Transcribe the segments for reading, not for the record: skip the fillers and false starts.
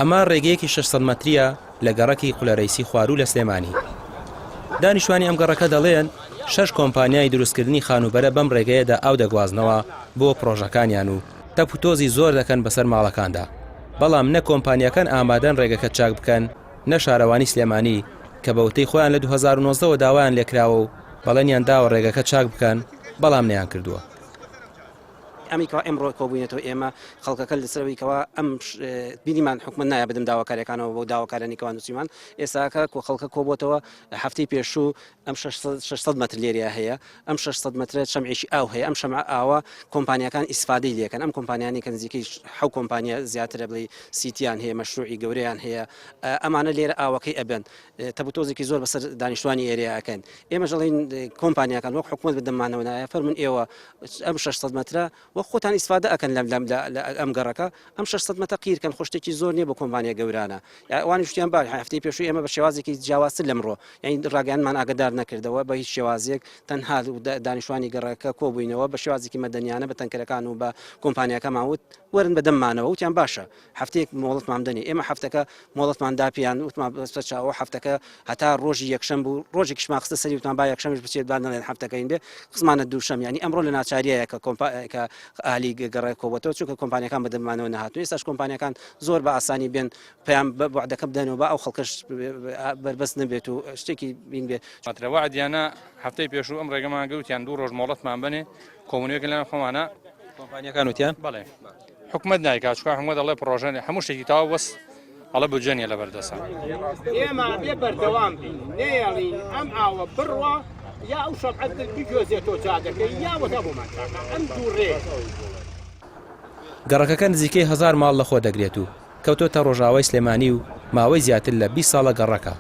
ئەمە ڕێگەیەکی 600 مەترییە لە گەڕەکی قولەرەیسی خواروو لە سلێمانی. دانیشتوانی ئەم گەڕەکە دەڵێن، شەش کۆمپانیای دروستکردنی خانووبەرە بەم ڕێگەیەدا ئاو دەگوازنەوە بۆ پڕۆژەکانیان و تەپوتۆزی زۆر دەکەن بەسەر ماڵەکاندا، بەڵام نە کۆمپانیاکان ئامادەن ڕێگەکە چاک بکەن نە شارەوانی سلێمانی کە بە وتەی خۆیان لە 2019 وە داوایان لێکراوە و بەڵێنیان داوە ڕێگەکە چاک بکەن بەڵام نەیانکردووە. ئەمی کەوا ئێمڕۆ کۆبووینەتەوە ئێمە خەڵکەکە لەسەرەوەی کەوا ئەم بینیمان حکومت نایە بدەم داواکاریەکانەوە بۆ داواکارانی کەوا نووسیمان ئێستاکە کۆ خەڵکە کۆبووەتەوە هەفتەی پێشوو ئەم 600 مەتر لێرە هەیە ئەم 600 مەترە شەمعێکی ئاو هەیە ئەم شەمع ئاوە کۆمپانیەکان ئیسفادەی لەکەن ئەم کۆمپانیانی کە نزیکەی حو کۆمپانیا زیاترە بڵێ سیتیان هەیە مەشروعی گەورەیان هەیە ئەمانە لێرە ئاوەکەی ئەبن تەپوتۆزێکی زۆر بەسەر دانیشتوانی ئێرەیا ئەکەن ئێمەش ئەڵێین کۆمپانیاکان وەک حکومەت بەدەممانەوە نایە فەرمون ئێوە ئەم 600 مەترە وەک خۆتان ئیسفادە ئەکەن لەم لەم لە ئەم گەڕەکە ئەم 600 مەتە قیرکەن خۆ شتێکی زۆر نییە بۆ کۆمپانیا گەورانە ئەوانی شتیان با هەفتەی پێشوو ئێمە بە شێوازێکی جیاوازتر لەمڕۆ یعنی ڕاگەیاندمان ئاگدار نەکردەوە بە هیچ شێوازێک تەنها دانیشتوانی گەڕەکە کۆبووینەوە بە شێوازێکی مەدەنیانە بە تەنکەرەکان و بە کۆمپانیاکەمان وت وەرن بە دەممانەوە وتیان باشە هەفتەیەک مۆڵەتمان بدەنێ ئێمە هەفتەکە مۆڵەتمان دا پێیان وتمان بەسەر چاوە هەفتەکە هەتا ڕۆژی یەکشەم بوو ڕۆژێکیشمان خستە سەری وتمان با یەکشەمیش بچێت با نەڵێن هەفتەکەین بێ خستمانە دووشەم یعنی ئەمڕۆ لە ناچاریایە کە کۆمپا کە ئالی گەڕێ کۆبەتەوە چونکە کۆمپانیەکان بەدەممانەوە نەهاتوون ئێستاش کۆمپانیەکان زۆر بە ئاسانی بێن پەیام بە وعدەکە بدەن و با ئەو خەڵکەش بەربەست نەبێت و شتێکی بین بێ. مەترە وەعدیانە هەفتەی پێشوو ئەم ڕێگەمان گەوتیان دوو ڕۆژ مۆڵەتمان بەنێ کۆمونیەکە لەناو خۆمانە کۆمپانیەکان وتیان بەڵێ حکومەت نایکات چونکە حکومەت ئەڵێ پڕۆژە نیە هەموو شتێکی تەواو بەس ئەڵێ بودجە نیە لەبەر دەسا. ئێمە ئەبێ بەردەوام بین نەیەڵین ئەم ئاوە بڕوا یا ئەو شەمعە بگوێزێتەوە جادەکەی یا وەتا بۆمان چاکە ئەم دوو ڕێ. گەڕەکەکە نزیکەی هەزار ماڵ لەخۆ دەگرێت و کەوتۆتە ڕۆژئاوای سلێمانی و ماوەی زیاتر لە 20 ساڵە گەڕەکە.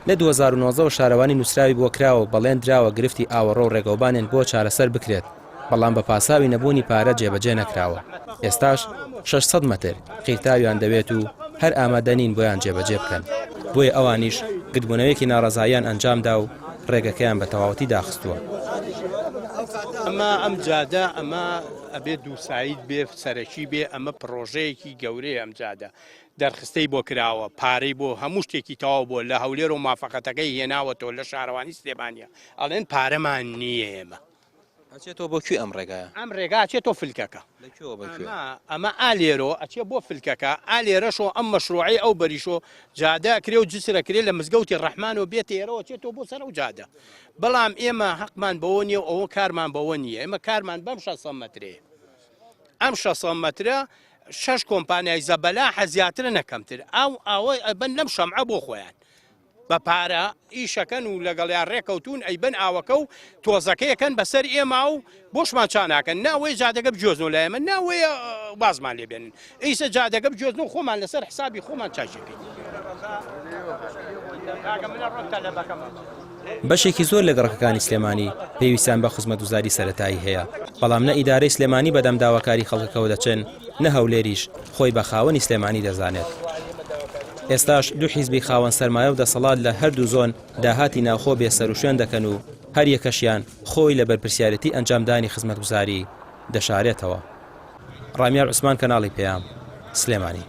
لە 2019 وە شارەوانی نووسراوی بۆ کراوە و بەڵێن دراوە گرفتی ئاوەڕۆ و ڕێگەوبانیان بۆ چارەسەر بکرێت، بەڵام بە پاساوی نەبوونی پارە جێبەجێ نەکراوە، ئێستاش 600 مەتر قیرتاویان دەوێت و هەر ئامادە نین بۆیان جێبەجێ بکەن، بۆیە ئەوانیش گردبوونەوەیەکی ناڕەزاییان ئەنجامدا و ڕێگەکەیان بە تەواوەتی داخستووە. ئەمە ئەم جادە ئەمە ئەبێ دووساید بێ سەرەکی بێ ئەمە پڕۆژەیەکی گەورەیە ئەم جادە دەرخستەی بۆ کراوە پارەی بۆ هەموو شتێکی تەواو بووە لە هەولێر و مافەقەتەکەی هێناوەتەوە لە شارەوانی سلێمانیە ئەڵێن پارەمان نییە ئێمە. ئەچێتەوە بۆ کوێ ئەم ڕێگایە؟ ئەم ڕێگا ئەچێتەوە فلکەکە. لە کوێوە بە کوێ؟ ئەمە ئەمە ئا لێرەوە ئەچێ بۆ فلکەکە ئا لێرەشەوە ئەم مەشروعەی ئەو بەریشۆ جادە ئەکرێ و جسر ئەکرێ لە مزگەوتی ڕەحمانەوە بێتە ئێرەوە ئەچێتەوە بۆ سەر ئەو جادە بەڵام ئێمە هەقمان بەوە نییە و ئەوە کارمان بەوە نییە ئێمە کارمان بەم 600 مەترەیە ئەم 600 مەترە شەش کۆمپانیای زەبەلاحە زیاترە نە کەمتر ئەو ئاوە ئەبەن لەم شەمعە بۆ خۆیان بە پارە ئیشەکەن و لەگەڵیان ڕێکەوتون ئەیبەن ئاوەکە و تۆزەکەیەکەن بەسەر ئێمە و بۆشمان چاناکەن ناوەیە جادەکە بگوێزنەوە لای ئێمە ناوەیە وازمان لێ بێنن ئیسە جادەکە بگوێزن و خۆمان لەسەر حسابی خۆمان چاکیەکەین. بەشێکی زۆر لە گەڕەکەکانی سلێمانی پێویستیان بە خزمەتگوزاری سەرەتایی هەیە، بەڵام نە ئیدارەی سلێمانی بەدەم داواکاری خەڵکەکەوە دەچن، نە هەولێریش خۆی بە خاوەنی سلێمانی دەزانێت. ئێستاش دوو حیزبی خاوەن سەرمایە و دەسەڵات لە هەردوو زۆن داهاتی ناوخۆ بێسەروشوێن دەکەن و هەریەکەشیان خۆی لە بەرپرسیارێتی ئەنجامدانی خزمەتگوزاری دەشارێتەوە. ڕامیار عوسمان کەناڵی پەیام، سلێمانی.